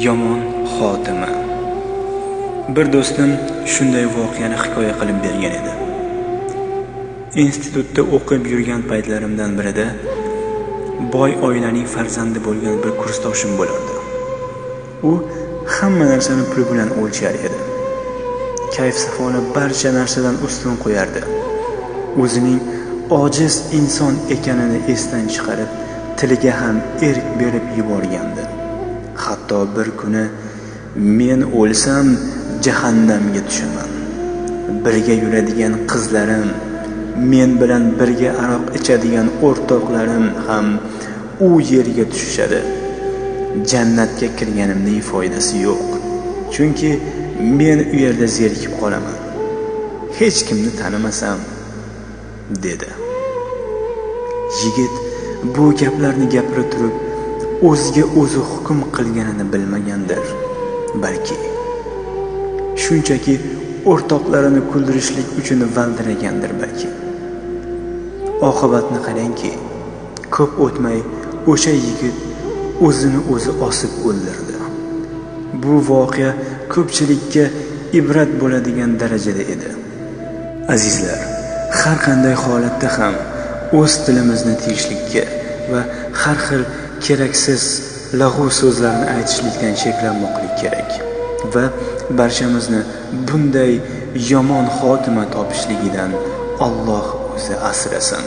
Yomon xotima. Bir do'stim shunday voqeani hikoya qilib bergan edi. Institutda o'qib yurgan paytlarimdan birida boy oilaning farzandi bo'lgan bir kursdoshim bo'lardi. U hamma narsani pul bilan o'lchar edi. Kayf-safoni barcha narsadan ustun qo'yardi. O'zining ojiz inson ekanini esdan chiqarib, tiliga ham erk berib yuborgandi. Hatto bir kuni men o'lsam jahannamga tushaman. Birga yuradigan qizlarim, men bilan birga aroq ichadigan o'rtoqlarim ham u yerga tushishadi. Jannatga kirganimning foydasi yo'q. Chunki men u yerda zerikib qolaman. Hech kimni tanimasam, dedi. Yigit bu gaplarni gapira turib, o'ziga o'zi hukm qilganini bilmagandir, balki. Shunchaki o'rtoqlarini kuldirishlik uchun valdiragandir balki. Oqibatni qarangki, ko'p o'tmay o'sha yigit o'zini o'zi osib o'ldirdi. Bu voqea ko'pchilikka ibrat bo'ladigan darajada edi. Azizlar, har qanday holatda ham o'z tilimizni tiyishlikka va har xil keraksiz lag'v so'zlarni aytishlikdan cheklanmoqlik kerak va barchamizni bunday yomon xotima topishligidan Alloh o'zi asrasin.